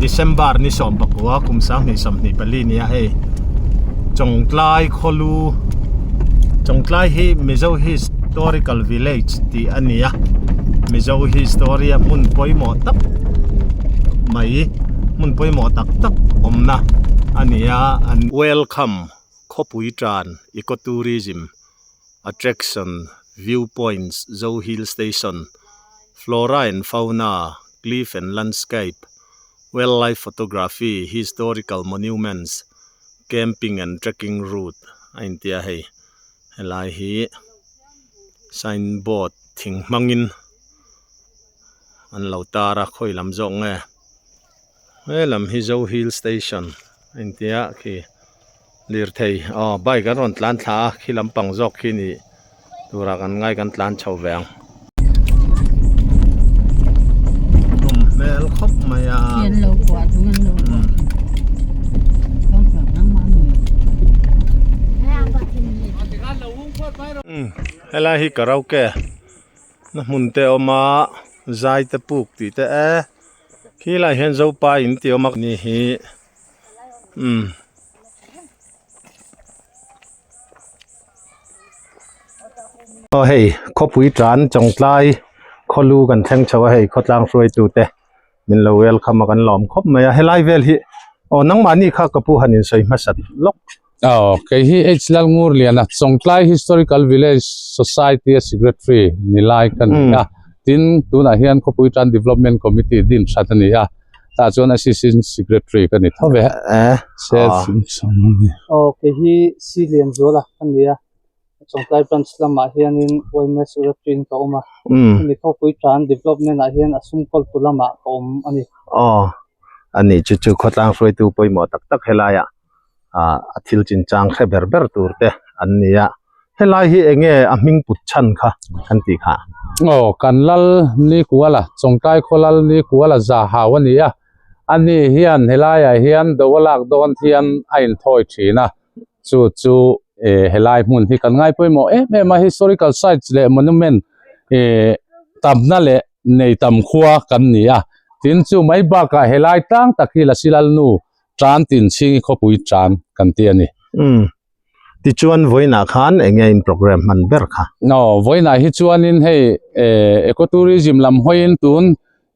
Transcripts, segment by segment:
December ni 19 kum 2024 nia hei Chawngtlai khawlu Chawngtlai hi Mizo Historical Village tih a ni a Mizo history a hmun pawimawh tak mai hmun pawimawh tak tak awmna a ni a an Welcome khawpui tan Ecotourism Attraction Viewpoints Zo Hill Station Flora and Fauna Cliff and Landscape Wildlife Photography Historical Monuments Camping and Trekking Route a intia hei helai hi signboard thing hmangin an lo tar a khawi lam zawk nge he lam hi Zo Hill Station a intia khi lirthei aw bike an rawn tlan thla a khi lampang zawk khi ni turah kan ngai kan tlan chho ve ang. Nawm hmel khawp mai a. Helai hi karaoke na hmun te a awm a zai te puk tih te e khilai hian zopa in tih a awm a ni hi umm. Aw hei khawpui tan Chawngtlai khawlu kan thleng chho a hei khawtlang hruaitu te min lo welcome a kan lawm khawp mai a helai vel hi aw nangmahni kha ka pu han insawi hmasat lawk. Aw kei hi H Lalngurliana Chawngtlai Historical Village Society a Secretary ni lai ka ni a tin tunah hian khawpui tan Development Committee din that a ni a. Tah chuan assistant secretary ka ni tho ve. Se Aw kei hi C Lianzuala ka ni a, Chawngtlai branch lamah hianin yma secretary in ka awm a, hemi khawpui tan development ah hian a sum kawltu lamah ka awm a ni. Aw ani chu chu khawtlang hruaitu pawimawh tak tak helaiah ah a thil chinchang hre ber ber tur te an ni a helai hi eng nge a hming put chhan kha kan tih kha. Aw kan lal ni kuala Chawngtlai khaw lal ni kuala za hau a ni a ani hian helaiah hian do a lak dawn hian a inthawi thin a chu chu eh helai hmun hi kan ngai pawimawh em em a historical sites leh monument eh tamna leh nei tam khua kan ni a tin chu mai bakah helai tlang tak hi Lasilalnu Tan tin chhingi khawpui tan kan ti a ni. Umm. Tichuan vawiinah khan eng nge in program hman ber kha? Aw, vawiinah hi chuanin hei ecotourism lam hawiin tun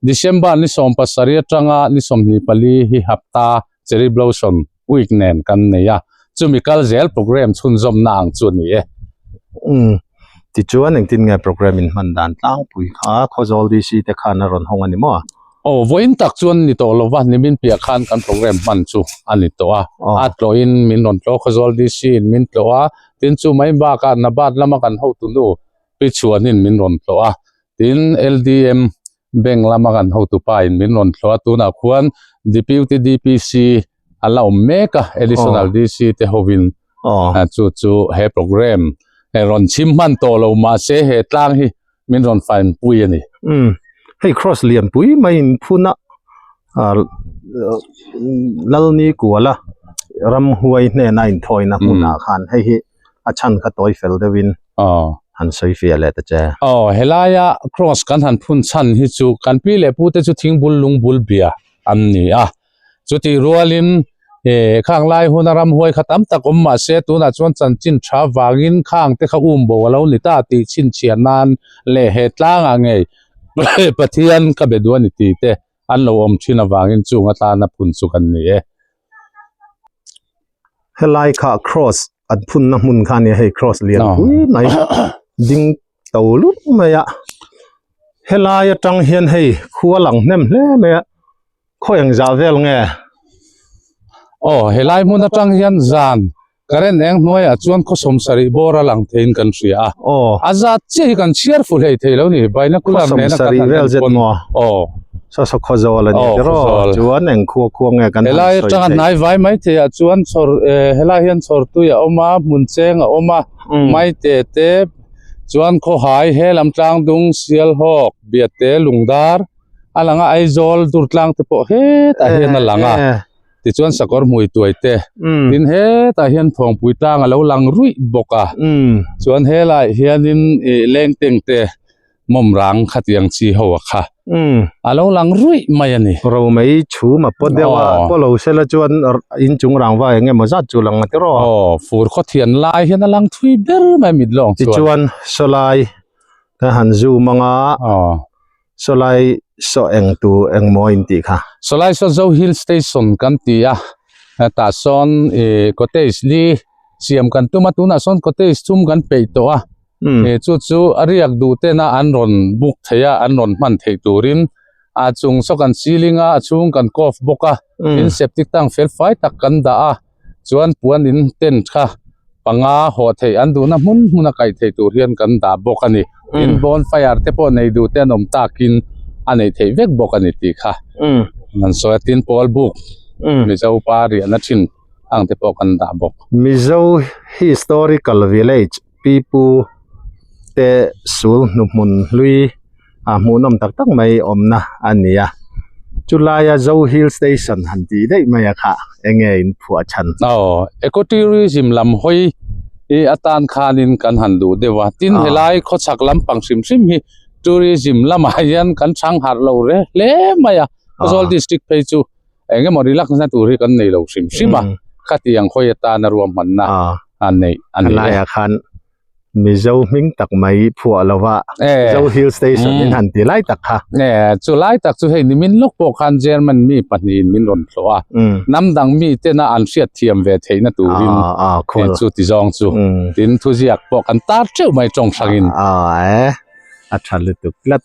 December ni 17 atanga ni 24 hi hapta Cherry Blossom Week nen kan nei a, chumi kal zel program chhunzawmna ang chu a ni e. Umm. Tichuan engtin nge program in hman dan tlangpui kha Khawzawl DC te khan a rawn hawng a ni maw? Aw, vawiin tak chuan ni tawh lova, nimin piah khan kan program hman chu a ni tawh a. A tlawhin min rawn tlawh Khawzawl DC in min tlawh a, tin chu mai bakah Nabat lama kan hotu nu Pi Chhuanin min rawn tlawh a, tin LDM Bank lama kan hotu pa in min rawn tlawh a, tunah khuan Deputy DPC a la awm mek a, Additional DC te hovin chu chu he program rawn chhim hman tawh lo mahse he tlang hi min rawn fainpui a ni. Umm hei cross lianpui mai in phun a Lalni kuala ramhuai hnena inthawina hmunah khan hei hi a chhan kha tawi fel deuhin han sawi fiah leh ta che. Aw helaia cross kan han phun chhan hi chu kan pi leh pu te chu thingbul lungbul bia an ni a. Chutih rualin eh khang lai huna ramhuai kha tam tak awm mah se tunah chuan chanchin tha vangin khang te kha um bo a lo ni ta tih chhinchhiah nan leh he tlangah ngei Pathian ka be duh a ni tih te an lo awm thin avangin chung atana phun chu kan ni e. Helai kha cross an phunna hmun kha a nia hei cross lian pui mai ding to lut mai a helai atang hian hei khua lang hnem hle mai a. Khawi ang zah vel nge? Aw, helai hmun atang hian zan current eng hnuaiah chuan khaw sawmsarih bawr a lang theiin kan hria a. Aw. A zat chiah hi kan chhiar fu hlei thei lo ni, binocular nena kan han vel zet maw? Aw. Saw saw khaw zawl a ni tiraw? Aw, Chuan eng khua khua nge kan han Helai sawi atanga thei? hnai vai mai theiah chuan chhawr eh helai hian chhawr tui a awm a, hmun cheng a awm a, maite te chuan khawhai he lam tlang dung Sialhawk, Biate, Lungdar, a lang a Aizawl dur tlang te pawh hetah hian a lang a tichuan sakawr hmui tuai te tin hetah hian thawngpui tlang a lo lang ruih bawk a chuan helaiah hianin ih lengteng te mawm rang khatiang chi ho a kha. Umm. A lo lang ruih mai a ni. Romei chhum a paw deuh a, paw lo sela chuan inchung rangva eng emaw zat chu lang a ti rawh. Aw, fur khawthian lai hian a lang thui ber mai mit lawng chuan. Tichuan sawlai kan han zoom ang a, sawlai saw eng tu eng maw in tih kha. Sawlai saw Zo Hill Station kan ti a, tah sawn ih cottage li siam kan tum a, tunah sawn cottage thum kan peih tawh a. He chu chu a riak duh tena an rawn book theih a, an rawn hman theih turin a chung saw kan ceiling a, a chhung kan cough bawk a, tin septic tank fel fai tak kan dah a, chuan puan in tent kha panga hawh theih an duhna hmun hmuna kaih theih tur hian kan dah bawk a ni. Tin bonfire te pawh nei duh te an awm takin a neih theih vek bawk a ni tih kha an sawi a, tin pawl buk Mizo pa riahna thin ang te pawh kan dah bawk. Mizo historical village Pipu te sul hnuhmun hlui ah hmuhnawm tak tak mai awmna a ni a, chulaia Zo Hill Station han tih daih mai a kha enge in phuah chhan. Aw, eco tourism lam hawi hi atan khanin kan han duh deuh a, tin helai khawchhak lampang hrim hrim hi tourism lamah hian kan chhang harh lo re hle mai a, Khawzawl district phei chu eng emaw relax na tur hi kan nei lo hrim hrim a khatiang khawi atana ruahmanna a neih a ni e. Helaiah khan Mizo hming tak mai phuah lova Zo Hill Station in han ti lai tak kha. Chu lai tak chu hei nimin lawk pawh khan German mi pahnihin min rawn thlawh a, hnam dang mi tena an hriat thiam ve theihna turin chu ti zawng chu tin thuziak pawh kan tar teuh mai tawng hrangin. A tha lutuk tlat.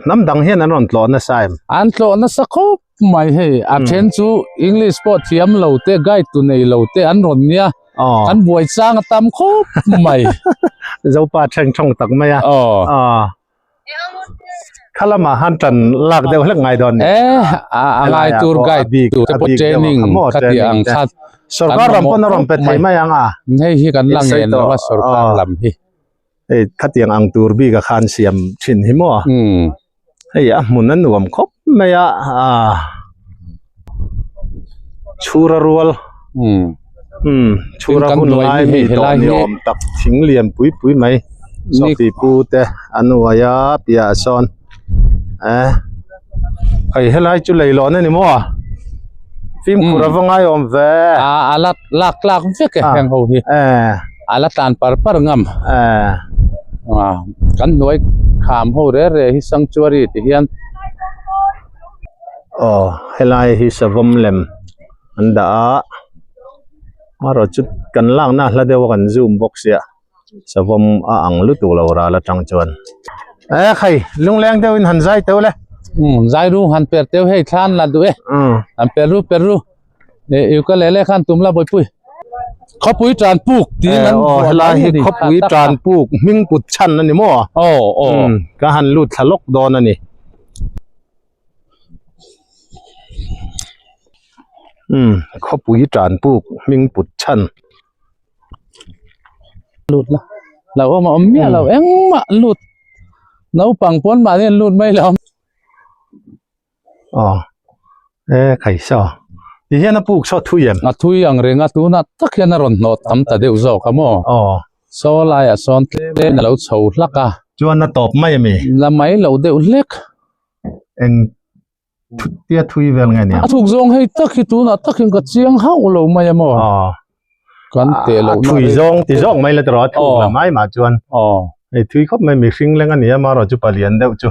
Hnam dang hian an rawn tlawh nasa em? An tlawh nasa khawp mai hei. A then chu English pawh thiam lo te, guide tu nei lo te an rawn nia. Kan buai chang a tam khawp mai. Zopa thleng thawng tak mai a. Kha lamah han tan lak deuh hlek ngai dawn ni. E, a ngai tur guide tu te pawh training kha tih ang kha. Sorkar lam pawn a rawn pe thei mai ang a. Hei hi kan la ngen lo a sorkar lam hi. Hei khatiang ang tur bik a khan siam thin hi maw hei a hmun a nuam khawp mai a ah chhura rual umm chhura hun lai mi tawh ni awm tak thing lian pui pui mai sawti pu te an uai a piahah sawn eh hei helai chu leilawn a ni maw fimkhur a va ngai awm ve a a la lak tlak vek e heng ho hi eh a la tlan par par ngam eh a kan hnuai kham ho re re hi sanctuary ti hian aw helai hi savawm lem an dah a amaherawhchu kan lakna hla deuh a kan zoom bawk sia. Savawm a ang lutuk lo ral atang chuan. E khai lungleng deuh in han zai teuh le. Um zai ru han per teuh hei thlan la duh e. Um han per ru per ru. E ukulele khan tum la bawipui. Khawpui tan puk tiin an aw helai hi khawpui tan puk hming put chhan ani maw? Aw aw. Um ka han lut thla lawk dawn ani. Um khawpui tan puk hming put chhan. Lut la lo awm a awm miah lo engmah lut naupang pawn mahni an lut mai lo aw e khai saw ti hian a puk saw thui em a thui ang reng a tunah tak hian a rawn hnawh tam ta deuh zawk a maw aw saw laiah sawn tlem a lo chho hlak a chuan a tawp mai ami la mai lo deuh hlek eng Tia thui vel nge nia? A thuk zawng hei tak hi tunah takin ka chiang hauh lo mai a maw? Aw. Kan teh loh A thui zawng ti zawk mai la tiraw a thuk la mai mah chuan. Aw. Hei thui khawp mai mihring leng a ni a marawh chu palian deuh chu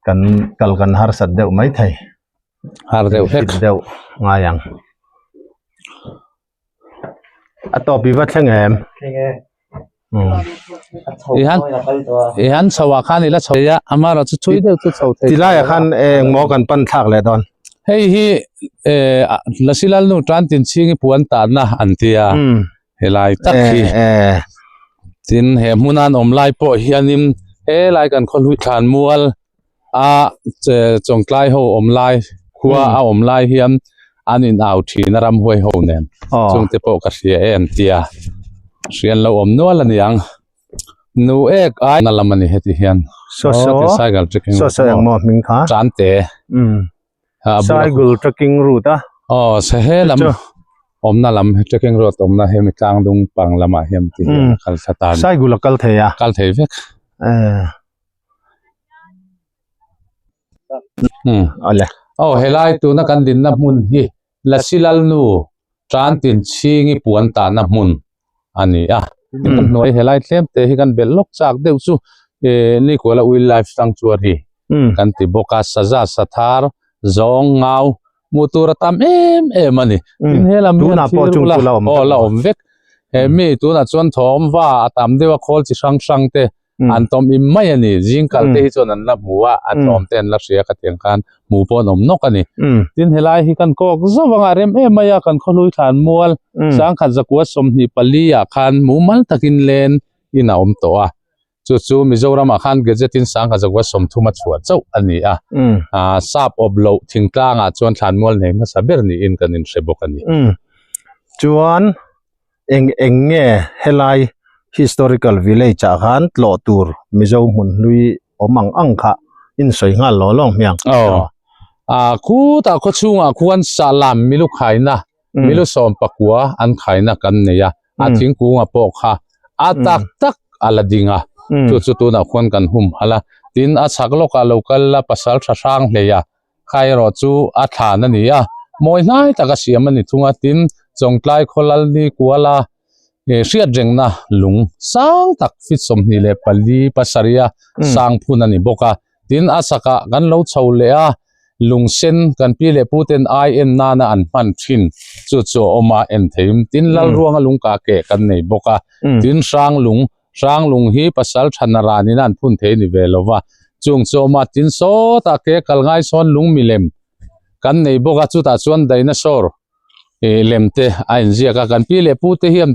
kan kal kan harsat deuh mai thei. Har deuh hlek. Fit deuh ngai ang. A tawp i va thleng em? Thleng e. I han i han chho ah khan i la chho a amaherawh chu thui deuh chu chho thei Ti laiah khan eng maw kan pan thlak leh dawn. Hei hi eh Lasi Lalnu tan tin chhing i puan tanna an ti a helai tak hi tin he hmuna an awm lai pawh hianin helai kan khawhlui thlan mual a Chawngtlai ho awm lai khua a awm lai hian an in au thin a ramhuai ho nen chung te pawh ka hria em tia hrian lo awm nual a niang nu ek ai na lam a ni heti hian saw saw cycle trekking saw saw engmaw hming kha tan te cycle trekking route a aw se he lam awmna lam trekking route awmna hemi tlang dung pang lamah hian ti hian a kal thla ta a ni cycle a kal thei a kal thei vek. Hmm. Ale. Aw helai tuna kan dinna hmun hi Lasi Lalnu Tantin Chhingi puan tahna hmun a ni a. Kan hnuai helai tlem te hi kan belh lawk chak deuh chu eh Nikuala Wildlife Sanctuary kan ti bawk a, saza sathar zawng ngau hmuh tur a tam em em a ni. Tin he lam hian thil ula aw la awm vek. He mi tunah chuan thawm va a tam deuh a khawl chi hrang hrang te an tawm im mai a ni. Zing kal te hi chuan an la hmu a, a tlawm te an la hria ka tiang khan hmu pawh an awm nawk a ni. Tin helai hi kan kawk zauh anga rem em mai a, kan khawhlui thlan mual sangkhat zakua 24 ah khan mumal takin len in a awm tawh a. Chu chu Mizoram ah khan Gazette in 1930 a chhuah chauh a ni a. Sap awp loh thingtlang ah chuan thlan mual nei hmasa ber niin kan inhre bawk a ni. Chuan Eng eng nge helai historical village ah khan tlawh tur Mizo hmun hlui awm ang ang kha in sawi nghal law lawng hmiang. Aw. A khutah khaw chhungah khuan Sahlam milu khaina, milu 19 an khaina kan nei a, a thingkunga pawh kha a tak tak a la ding a, chu chu tunah khuan kan hum halh a. Tin, a chhak lawkah lo kal la pasal tha hrang hlei a, Kha erawh chu a thlan a ni a, mawi hnai taka siam a ni thung a, tin Chawngtlai Khawlal ni kuala hriat rengna lung sang tak feet 24 pasarih a sang phun a ni bawk a, tin a sakah kan lo chho leh a, lung sen kan pi leh pu ten ai en nana an hman thin chu chu a awm a en theim, tin Lalruanga lung kah keh kan nei bawk a, tin hrang lung Hranglung hi pasal thana ranin an phun thei ni ve lo va, chung chu awm a, tin sawtah ke kal ngai sawn lung milem kan nei bawk a, chutah chuan dinosaur ih lem te a inziak a, kan pi leh pu te hian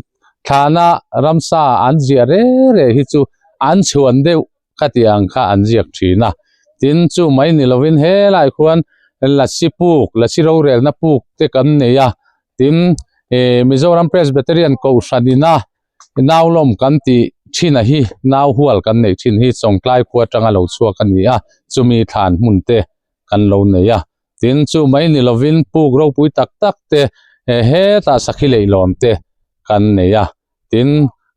thlana ramsa an ziah re re hi chu an chhuan deuh ka tih ang kha an ziak thin a, tin chu mai ni lovin helai khuan lasi puk, lasi rorelna puk te kan nei a, tin ih Mizoram Presbyterian Kohhran ina Nau lawm kan tih thin a hi nau hual kan neih thin hi Chawngtlai khua atanga lo chhuak a ni a, chumi thlan hmun te kan lo nei a. Tin, chu mai ni lovin puk ropui tak tak te hetah sakhi leihlawn te kan nei a. Tin,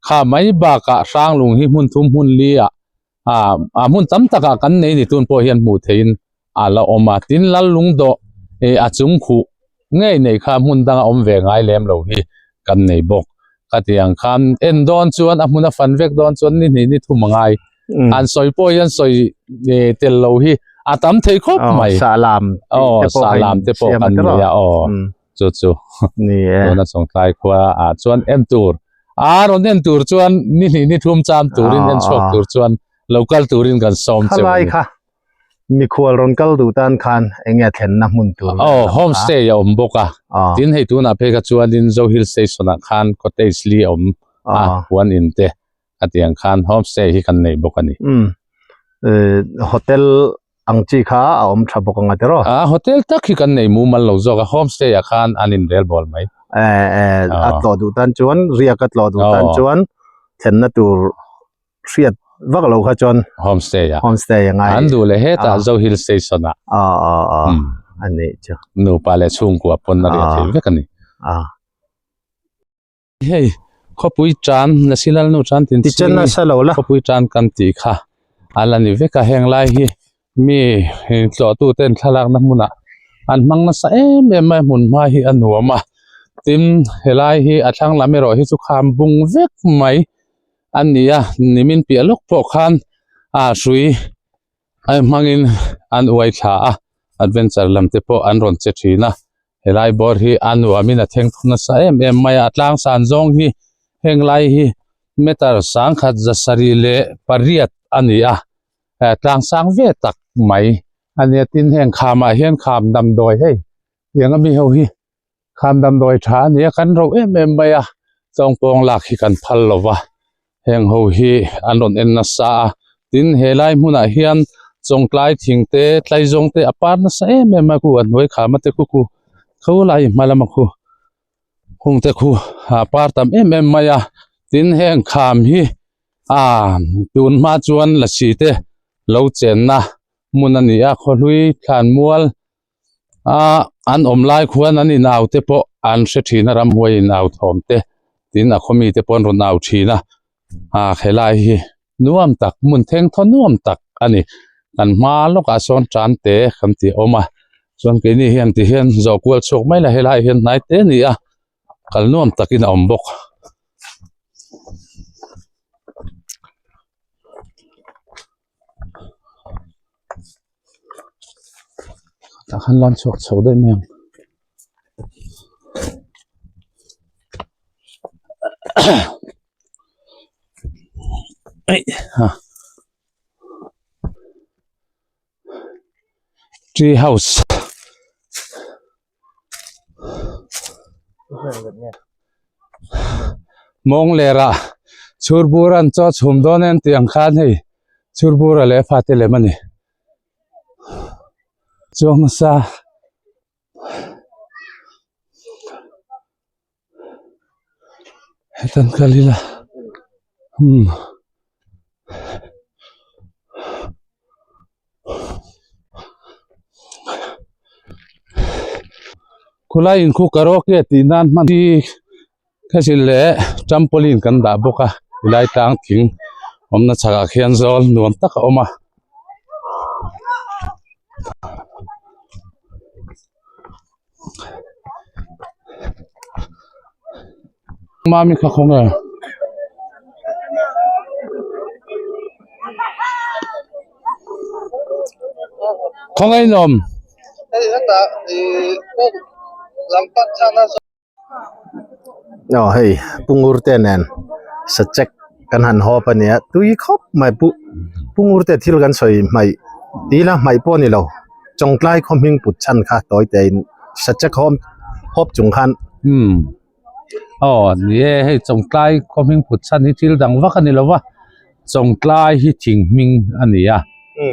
kha mai bakah Hranglung hi hmun thum hmun li ah a hmun tam takah kan nei ni tun pawh hian hmuh theihin a la awm a tin lal lung dawh ih a chung khuh ngei nei kha hmun danga awm ve ngai lem lo hi kan nei bawk ka ti ang khan en dawn chuan a hmun a fan vek dawn chuan ni hnih ni thum a ngai an sawi pawh hian sawi ih tel lo hi a tam thei khawp mai sahlam aw sahlam te pawh kan nei a aw chu chu ni e tuna chawngtlai khua ah chuan en tur a rawn en tur chuan ni hnih ni thum cham turin en chhuak tur chuan lo kal turin kan sawm che khalai kha mikhual rawn kal duh tan khan enge thlenna hmun tur aw homestay a awm bawk a tin hei tunah phei kha chuanin Zo Hill Station ah khan cottage li a awm a huan in te a tiang khan homestay hi kan nei bawk a ni um hotel ang chi kha a awm tha bawk anga tiraw? A hotel tak hi kan nei mumal lo zawk a, homestay ah khan an in rel bawl mai. Eh eh a tlawh duh tan chuan riak a tlawh duh tan chuan thlenna tur hriat vak lo kha chuan homestay ah homestay a ngai an duh leh hetah Zo Hill Station ah a a a a nih chu nupa leh chhungkua pawn a riah thei vek a ni. A. Hei khawpui tan lasi lalnu tan tin Tichen nasa lo la. Khawpui tan kan tih kha a la ni vek a heng lai hi mi tlawhtu ten thlalakna hmunah an hmang nasa em em mai hmun hma hi a nuam a tin helai hi a thlang lam erawh hi chu kham bung vek mai a ni a nimin piah lawk pawh khan a hrui a hmangin an uai thla a adventure lam te pawh an rawn che thin a helai bawr hi a nuamin a thleng thum nasa em em mai a a tlang san zawng hi heng lai hi meter 1708 a ni a tlang sang ve tak mai a nia tin heng khamah hian kham damdawi hei tiang ami ho hi Kham damdawi tha a ni a, kan ro em em mai a, chawngpawng lak hi kan phal lo va, heng ho hi an rawn en nasa a, tin helai hmunah hian chawngtlai thing te tlaizawng te a par nasa em em a khu a hnuai kham a te khu khu kho lai hma lama khu hung te khu a par tam em em mai a, tin heng kham hi a tun hma chuan lasi te lo chenna hmun a ni a, khawhlui thlan mual. a an awm lai khuan an inau te pawh an hre thin a ramhuai inau thawm te tin a khaw mite pawh an rawn au thin a ah helai hi nuam tak hmun theng thaw nuam tak a ni. Kan hma lawkah sawn tan te kan tih a awm a chuan keini hian ti hian zawh kual chhuak mai la helai hian hnai te a ni a kal nuam takin a awm bawk. Tah khan lan chhuak chho daih mai ang. Eih ha. Tree house mawng lerah chhurbur an chaw chhum dawn em tih ang khan hei chhurbura leh a fate lem a ni chuang nasa. Hetan kal ila umm khulai in khu karaoke tih nan hman hi ka zil leh trampoline kan dah bawk a helai tlang thing awmna chhakah khian zawl nuam tak a awm a. Mami kha khaw nge khaw nge in awm Aw hei pungur te nen sachek kan han hawp a nia tui khawp mai pu pungur te thil kan sawi hmaih tih ila hmaih pawh a ni lo chawngtlai khaw hming put chhan kha tawi te in sachek hawm hawp chung khan. Umm aw ni e hei chawngtlai khaw hming put chhan hi thil dang vak a ni lo va chawngtlai hi thing hming a ni a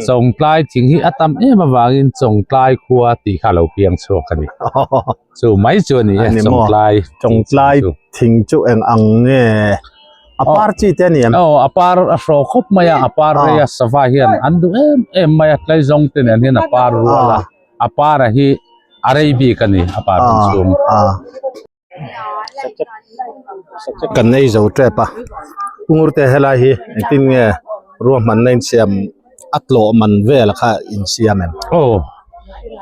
chawngtlai thing hi a tam em avangin chawngtlai khua tih kha a lo piang chhuak a ni. Chu mai chu a ni e, Chawngtlai. Chawngtlai thing chu eng ang nge? A par chi te a ni em? Aw, a par a hraw khawp mai a, a par rei a sava hian an duh em em mai a, tlaizawng te nen hian a par rual a, a par a hi a rei bik a ni, a par hun chhung. Kan nei zo tep a, Pungurte helai hi engtin nge ruahmanna insiam a tlawh man vel kha insiam em? Aw,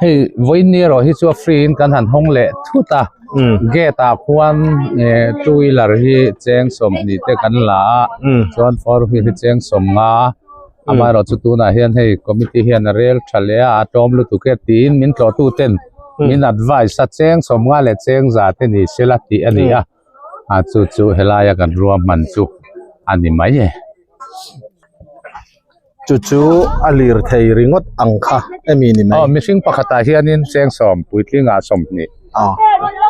hei vawiin ni erawh hi chu a free in kan han hawng leh thut a, gate ah khuan two wheeler hi cheng sawmhnih te kan la a, chuan four wheel hi cheng sawmnga Amaherawh chu tunah hian hei committee hian a rel tha leh a, a tlawm lutuk e tiin min tlawhtu ten min advice a, cheng sawmnga leh cheng za te ni sela tih a ni a, a chu chu helaia kan ruahman chu a ni mai e. Chu chu a lir thei ringawt ang kha emi ni mai? Aw, mihring pakhatah hianin cheng sawm puitlingah sawmhnih.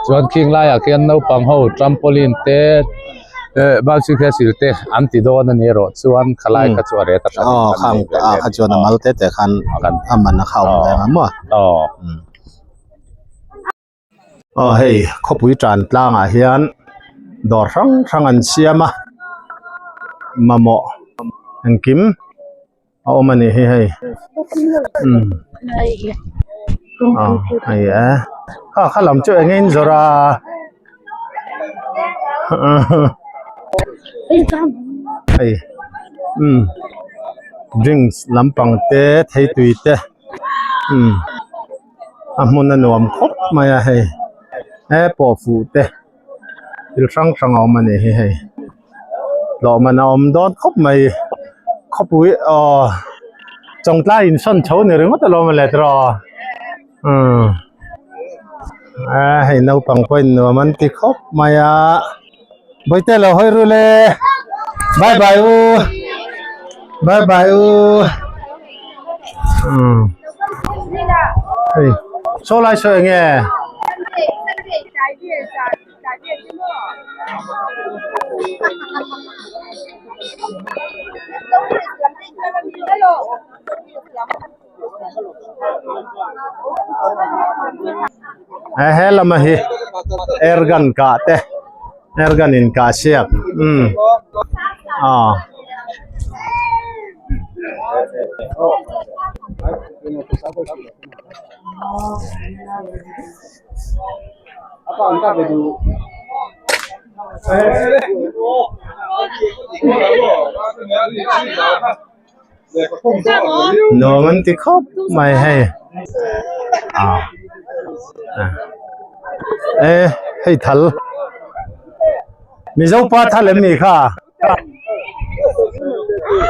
Chuan khing laiah khian naupang ho trampoline te eh bicycle te an ti dawn a ni erawh chuan khalai kha chu a ret a tha aw khang a kha chuan a mal te te khan a man a kha awm reng a maw aw aw hei khawpui tan tlangah hian dawr hrang hrang an siam a mamawh engkim. a awm a nih hi hei umm aw hei e kha kha lam chu eng nge in zawrh a hei umm drinks lampang te theitui te umm a hmun a nuam khawp mai a hei he pawh fuh te thil hrang hrang a awm a nih hi hei. Hlawhman a awm dawn khawp mai khawpui aw Chawngtlai in sawn chho ni ringawt alawm a let rawh umm a hei naupang pawhin nuam an ti khawp mai a bawihte lo hawi ru le bye bye u bye bye u umm hei saw lai saw eng nge. He lama hi airgun kah te airgun in kah siak umm aw. Nuam an ti khawp mai hei ah e hei thal Mizo pa thal em ni kha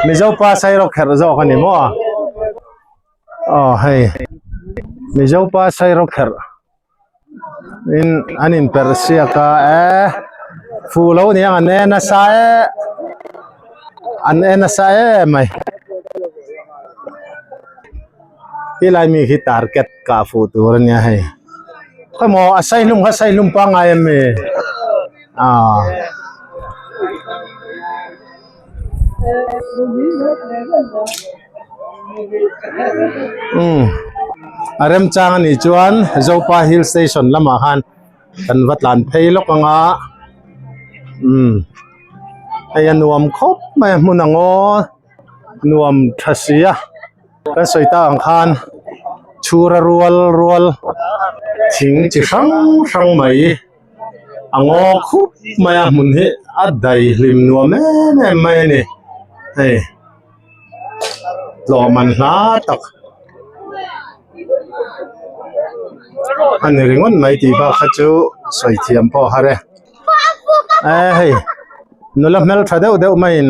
Mizo pa sairawkherh zawk a ni maw aw hei Mizo pa sairawkherh in an in perh siak a eh fu lo niang an en nasa eh an en nasa em mai tilai mi khi target kah fuh tur ania hei khawimaw a saihlum kha saihlum pangngai em mi ah. Umm a remchang anih chuan Zopa hill station lamah khan kan va tlan phei lawk ang a umm hei a nuam khawp mai a hmun ang aw nuam tha si a kan sawi tak ang khan chhura rual rual thing chi hrang hrang mai. A ngaw khup mai a hmun hi a daihlim nuam em em mai a ni hei tlawh man hla tak a ni ringawt mai tih bak kha chu sawi thiam pawh a har e e hei nula hmeltha deuh deuh maiin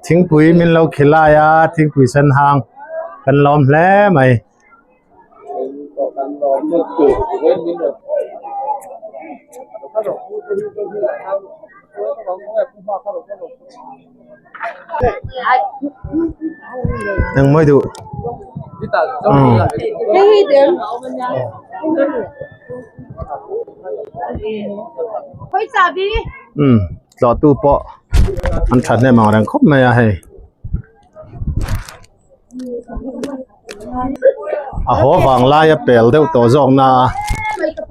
thingpui min lo khilai a thingpui sen hang kan lawm hle mai. Engmawi duh umm tlawhtu pawh an thahnem ang reng khawp mai a hei. A haw vang laia pel deuh tawh zawk na a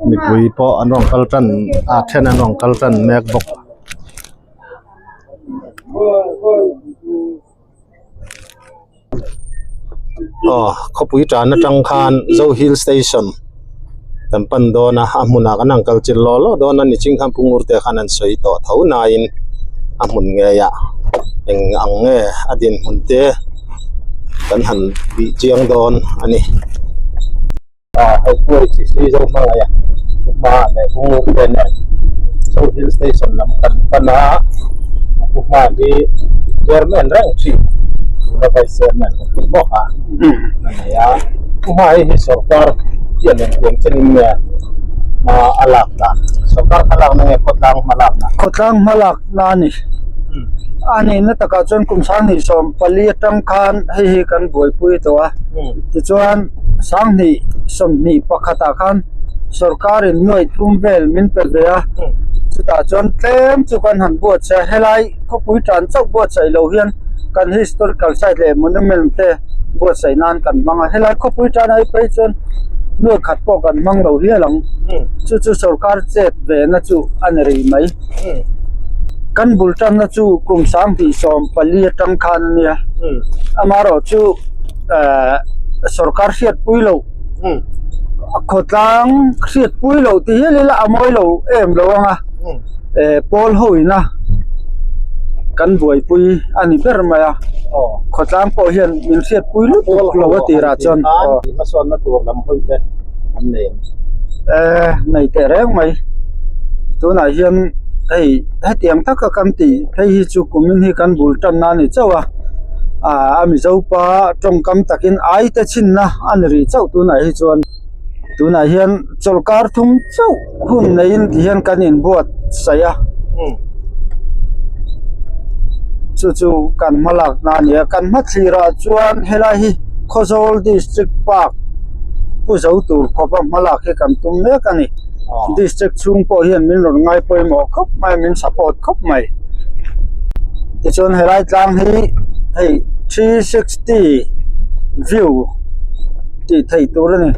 mipui pawh an rawn kal tan a then an rawn kal tan mek bawk. Aw khawpui tan atang khan Zo Hill Station kan pan dawn a a hmunah kan han kal chilh lawh lawh dawn a niching khan Pu Ngurte khan an sawi tawh tho nain a hmun ngei ah eng ang nge a dinhmun te kan han bih chiang dawn a ni. Ah hei puai chi si zo hmangaih a hma leh Pu Ngurte nen Zo Hill Station lam kan pan a Pu Hma hi chairman reng thin tuna vice chairman kan tih bawk a a ni a Pu Hma hi hi sorkar hian engtiang chenin nge hma a lak dan sorkar hma lakna nge khawtlang hma lakna khawtlang hma lakna a ni a nihna takah chuan kum sanghnih sawm pali atang khan hei hi kan buaipui tawh a tichuan sanghnih sawmhnih pakhatah khan sorkarin nuaih thum vel min pe ve a chutah chuan tlem chu kan han buatsaih a helai khawpui tan chauh buatsaih loh hian kan historical site leh monument te buatsaih nan kan hmang a helai khawpui tan ai phei chuan nuaih khat pawh kan hmang lo hial ang chu chu sorkar chet ve na chu a ni rih mai kan bul tanna chu kum sanghnih sawm pali atang khan a nia amaherawh chu ehh sorkar hriatpui loh a khawtlang hriatpui loh ti hial ila a mawi lo em lo ang a eh pawl ho ina kan buaipui a ni ber mai a khawtlang pawh hian min hriatpui lutuk lo a tirah chuan hmasawnna tur lam hawi te an nei ang eh nei teh reng mai tunah hian hei hetiang taka kan tih phei hi chu kumin hi kan bul tanna a ni chauh a ah a mizo pa tawngkam takin ai te chhinna a ni rih chauh tunah hi chuan tunah hian chawlhkar thum chauh hun neiin ti hian kan inbuatsaih a chu chu kan hma lakna a ni a kan hma thlirah chuan helai hi Khawzawl district park pu zo tur khawpa hma lak hi kan tum mek a ni district chhung pawh hian min rawn ngai pawimawh khawp mai min support khawp mai tichuan helai tlang hi hei 360 view tih theih tur a ni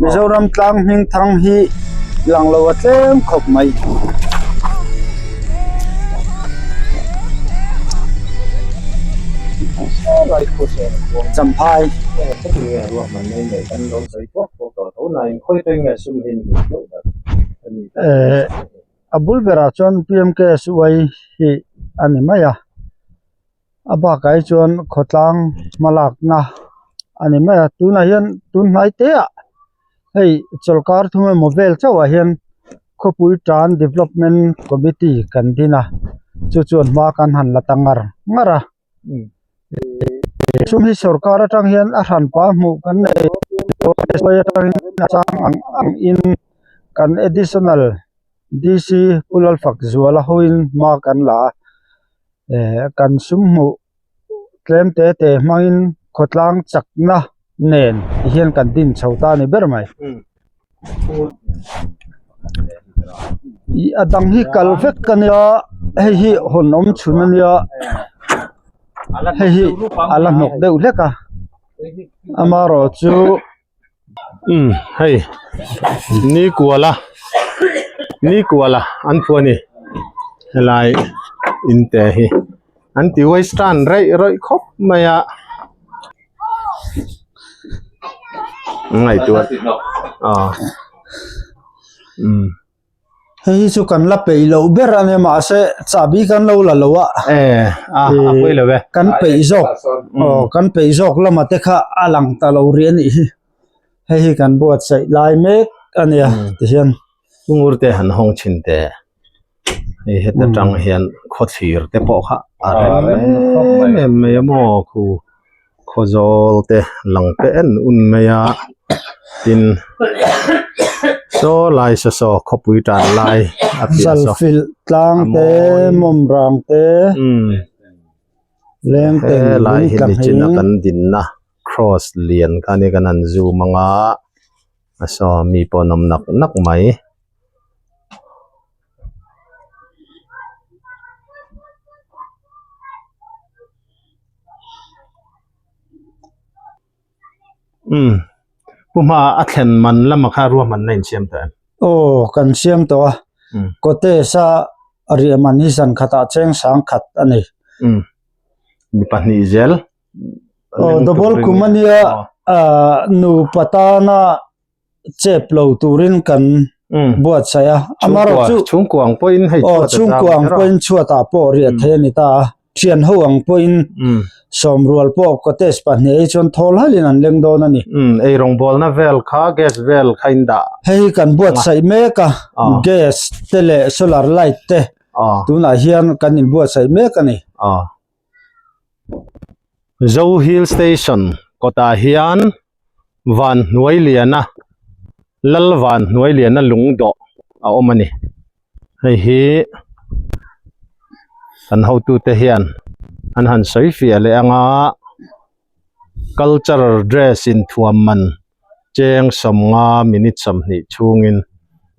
Mizoram tlang hming thang hi lang lo a tlem khawp mai. Champhai. Eh a bul berah chuan PMKSY hi a ni mai a. A bakah hi chuan khawtlang hmalakna a ni mai a tunah hian tun hnai te ah hei chawlhkar thum emaw vel chauh ah hian khawpui tan development committee kan din a chu chuan hma kan han la ta ngar ngar a sum hi sorkar atang hian a hranpa hmuh kan nei atangin a chang ang ang in kan additional D_C Pu Lalfakzuala hoin hma kan la a. Eh kan sum hmuh tlem te te hmangin khawtlang chakna nen ti hian kan din chho ta a ni ber mai. Ih a dang hi kal vek a nia hei hi hawn awm chhun a nia hei hi a la hnawk deuh hlek a amaherawhchu. Umm hei ni kuala ni kuala an phu a ni helai in te hi an ti western reih rawih khawp mai a ngaihtuah aw umm. Hei hi chu kan la peih loh ber a nia mahse chahbi kan lo la lo a. E a a pawi lo e. Kan peih zawk aw kan peih zawk lama te kha a lang ta lo rih a nih hi. Hei hi kan buatsaih lai mek a nia tihian. Ungur te han hawng thin te hei heta tang hian khawthlir te pawh kha a rem em em mai a maw khu. Khawzawl te lang te en un mai a tin saw lai saw saw khawpui tan lai a piah saw Zalfilh tlang te mawm rang te leng te helai hi nichina kan dinna cross lian kha ania kan han zoom anga a saw mi pawh an awm nak nak mai. Umm pu hma a thlen man lama kha ruahman na insiam tawh em? Aw kan siam tawh a cottage a riah man hi zan khatah cheng sang khat a ni. Umm mi pahnih zel. Aw double kum ania ah nupa tana chep lo turin kan buatsaih a amarawh chu chhungkua ang pawhin hei aw chhungkua ang pawhin chhuatah pawh riah theih a ni ta a thian ho ang pawhin sawmrual pawh cottage pahnih hi chuan thawl halin an leng dawn a ni ei rawngbawlna vel kha gas vel kha in dah hei hi kan buatsaih mek a gas te leh solar light te tunah hian kan inbuatsaih mek a ni. Zo Hill Station kawtah hian van hnuai liana lal van hnuai liana lung dawh a awm a ni hei hi kan hotute hian an han sawi fiah leh anga cultural dress inthuam man cheng sawmnga minute 20 chhungin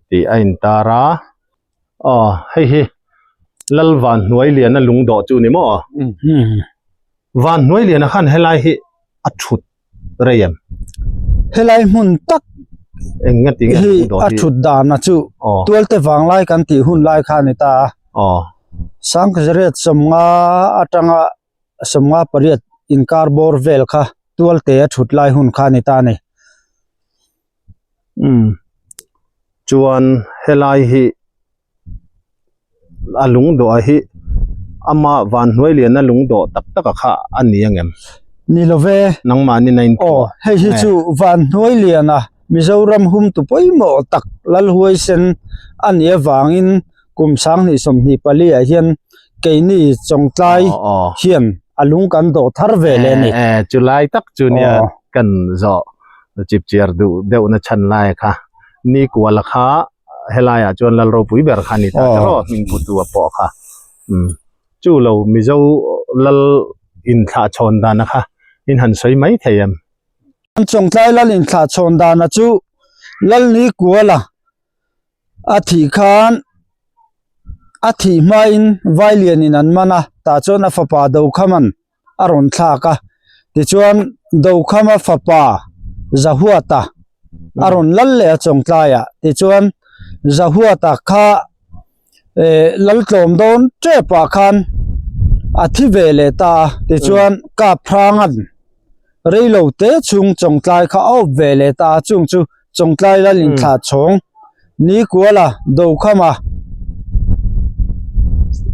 tih a intar a. Aw hei hi lal van hnuai liana lung dawh chu ni maw? Van hnuai liana khan helai hi a thut rei em? Helai hmun tak eng nge ti nge hi lung dawh a hi? thut dana chu Aw tualte vanglai kan tih hun lai kha a ni ta a. Aw Sangkazariat 50 atanga 58 inkar bawr vel kha tualte a thut lai hun kha a ni ta a ni. Umm chuan helai hi a lung dawh hi ama van hnuai liana lung dawh tak tak a kha a ni ang em? Ni lo ve. Nangmahni na in Aw hei hi chu van hnuai liana Mizoram hum tu pawimawh tak Lalhuaisen a nih avangin kum 2024 ah hian keini Chawngtlai hian a lung kan dawh thar ve leh a ni. E chulai tak chu nia kan zawh chip chiar duh deuh na chhan lai kha ni kuala kha helai ah chuan lal ropui ber kha ni ta tawh hming pu tu a pawh kha um chu lo Mizo lal inthlah chhawn dan a kha in han sawi mai thei em. Chawngtlai lal inthlah chhawn dan a chu lal ni kuala A thih khan a thih hmain Vailianin an man a, tah chuan a fapa Dokhama'n a rawn thlak a. Tichuan Dokhama fapa Zahuata a rawn lal leh a Chawngtlaiah. Tichuan Zahuata kha eh lal tlawm dawn tepah khan a thi ve leh ta a. Tichuan Kaphranga'n Reilo te chhung Chawngtlai kha a awp ve leh ta a, chung chu Chawngtlai lal inthlah chhawng Nikuala, Dokhama,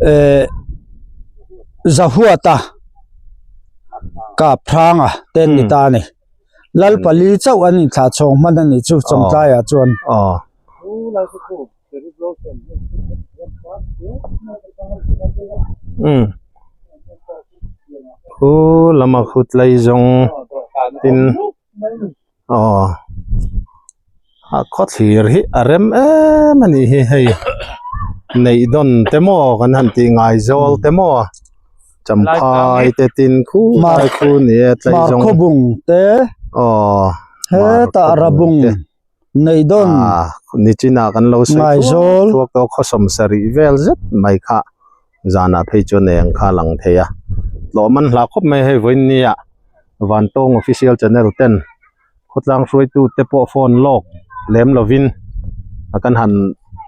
eh Zahuata. Kaphranga te an ni ta a ni. Lal pali chauh an inthlah chhawng hman a nih chu Chawngtlaiah chuan. Khu lama khu tlai zawng tin aw a khawthlir hi a rem em a nih hi hei neih dawn te maw kan han tih ngai zawl te maw champhai te tin khu lai khu ni e tlai zawng Markhawbung te aw hetah Rabung Neih dawn. Ah, nichinah kan lo sawi thuak thuak tawh khawsawm sarih vel zet mai kha zanah phei chuan eng kha a lang thei a. Tlawh man hlah khawp mai hei vawiin nia Vantawng Official Channel ten khawtlang hruaitu te pawh phone lawk lem lovin a kan han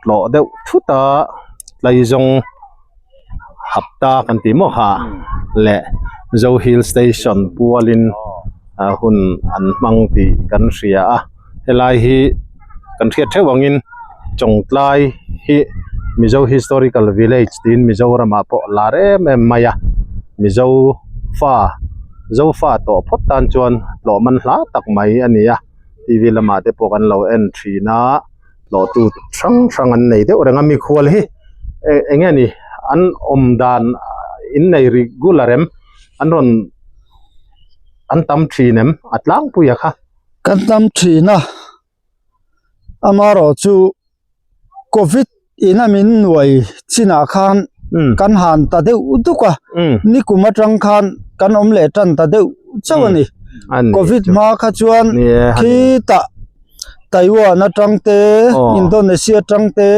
tlawh deuh thut a tlaizawng hapta kan tih maw kha leh Zo Hill Station pualin ah hun an hmang tih kan hria a helai hi kan hriat theuh angin Chawngtlai hi Mizo Historical Village tiin Mizoramah pawh lar em em mai a Mizo fa Zofa tawh phawt tan chuan tlawh man hla tak mai a ni a T V lamah te pawh kan lo en thin a. tlawhtu hrang hrang an nei deuh reng a mikhual hi eh eng nge ni an awm dan in nei regular em an rawn an tam thin em a tlangpui a kha. Kan tam thin a amaherawh chu covid in a min nuai chinah khan kan han ta deuh duk a nikum atang khan kan awm leh tan ta deuh chauh a ni covid hma kha chuan khitah Taiwan atang te Indonesia atang te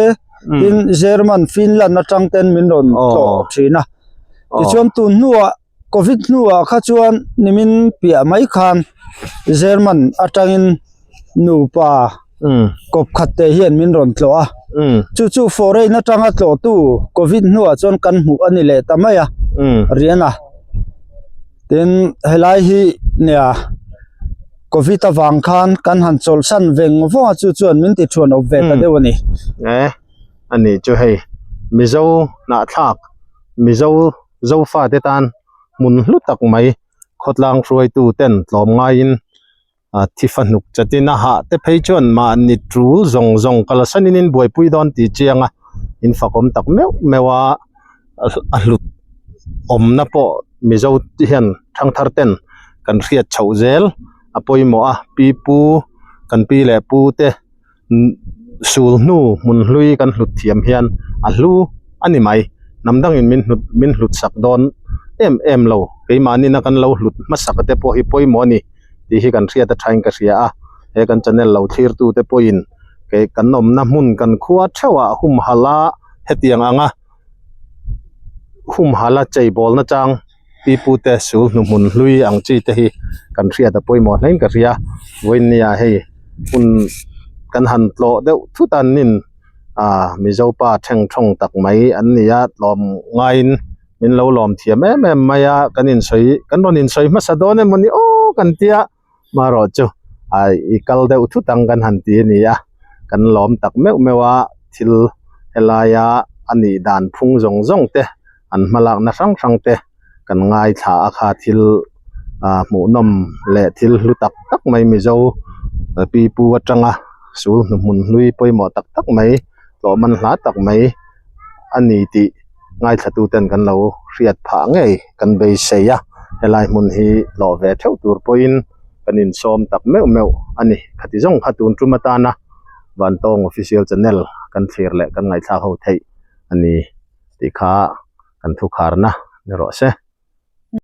tin German Finland atang ten min rawn tlawh thin a tichuan tun hnuah covid hnuah kha chuan nimin piah mai khan German atangin nupa kawp khat te hian min rawn tlawh a chu chu foreign atanga tlawhtu covid hnuah chuan kan hmuh a ni leh ta mai a rian a tin helai hi nia. Covid avang khan kan han chawlhsan veng vawng a chu chuan min ti thuan awp ve ta deuh a ni. E a nih chu hei Mizo hnahthlak Mizo Zofa te tan hmun hlu tak mai khawtlang hruaitu ten tlawm ngaiin a thi fa hnuk chatin a hah te phei chuan mahni tul zawng zawng kalsanin in buaipui dawn tih chiang a in fakawm tak meuh meuh a a hlut awmna pawh Mizo te hian thangthar ten kan hriat chhoh zel a pawimawh a pi pu kan pi leh pu te sul hnu hmun hlui kan hlut thiam hian a hlu a ni mai hnam dangin min hlut min hlut sak dawn em em lo keimahni na kan lo hlut hmasak te pawh hi pawimawh a ni tih hi kan hriat a thain ka hria a he kan channel lo thlir tu te pawhin kei kan awmna hmun kan khua theuhah humhalh a hetiang anga. Humhala cheibawl na chang pipu te sul hnuhmun hlui ang chi te hi kan hriat a pawimawh hlein ka hria vawiin nia hei hun kan han tlawh deuh thut a an nin ah mizo pa theng thawng tak mai an ni a tlawm ngaiin min lo lawm thiam em em mai a kan insawi kan rawn insawi hmasa dawn emaw ni aw kan tia. Hmarawh chu ah i kal deuh thut ang kan han ti a ni a, kan lawm tak meuh meuh a, thil helaia a nih dan phung zawng zawng te an hmalakna hrang hrang te kan ngaithla a kha thil ah hmuhnawm leh thil hlu tak tak mai Mizo pipu atanga sul hnuhmun hlui pawimawh tak tak mai tlawh man hla tak mai a ni tih. Ngaithla ten kan lo hriat phah ngei kan beisei a, helai hmun hi tlawh ve theuh tur pawhin kan insawm tak meuh meuh a ni. Khati zawng kha tun tum atana Vantawng Official Channel kan thlir leh kan ngaihthlak ho theih a ni tih kha kan thukharna ni rawh se.